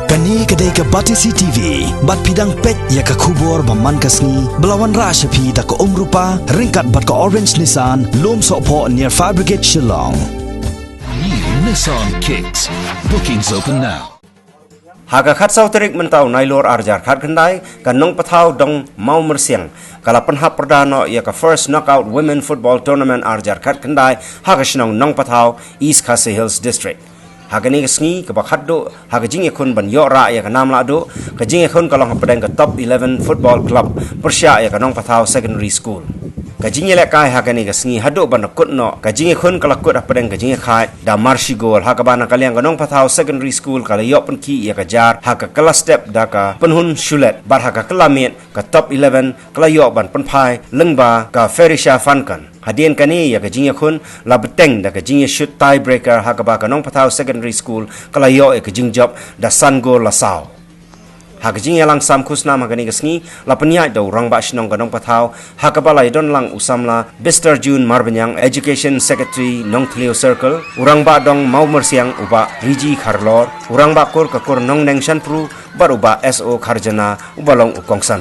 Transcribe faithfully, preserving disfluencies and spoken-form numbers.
Kane ka dei ka Batesi T V, bad phi dang peit ïa ka khubor ba man ka sngi, ba la wanrah sha phi da ka Umrupa, ryngkat bad ka Orange Nissan, Lumsohphoh near Fire Brigade Shillong. New Nissan Kicks. Bookings open now. Ha ka khatsaw tarik mynta u Nailur arhajar khatkhyndai, ka Nongpathaw Dong Mawmyrsiang ka la pynhap pyrda noh ïa ka First Knockout Women Football Tournament arhajar khatkhyndai ha ka shnong Nongpathaw, East Khasi Hills District. Ha kane ka sngi kaba khatduh ha ka jingïakhun ban ïoh rah ïa ka nam lahduh, ka jingïakhun ka long hapdeng ka Top eleven Football Club pyrshah ïa ka Nongpathaw Secondary School. Ka jingïalehkai ha kane ka sngi haduh ban da kut noh, ka jingïakhun ka la kut hapdeng ka jingïakhaid da mar shi gol, ha kaba na ka liang ka Nongpathaw Secondary School ka la ïoh pynkhih ïa ka jar ha ka kylla step da ka Pynhun Shulet, bad ha ka kylla miet ka Top eleven ka la ïoh ban pynphai lyngba ka Ferisha Fankon. Hadien kane ïa ka jingïakhun la bteng da ka jingïashut tiebreaker, ha kaba ka Nongpathaw Secondary School ka la ïoh ïa ka jingjop da san gol la saw. Ha ka jingïalang sam khusnam ha kane ka sngi la pynïaid da u Rangbah Shnong ka Nongpathaw, ha kaba la ïadon lang u samla Mister June Marbaniang, Education Secretary Nongthliew Circle, u Rangbah Dong Mawmyrsiang u Bah Riji Kharlor, u Rangbah Kur ka Kur Nongneng Shangpru, bad u Bah S O Kharjana uba long u kongsan.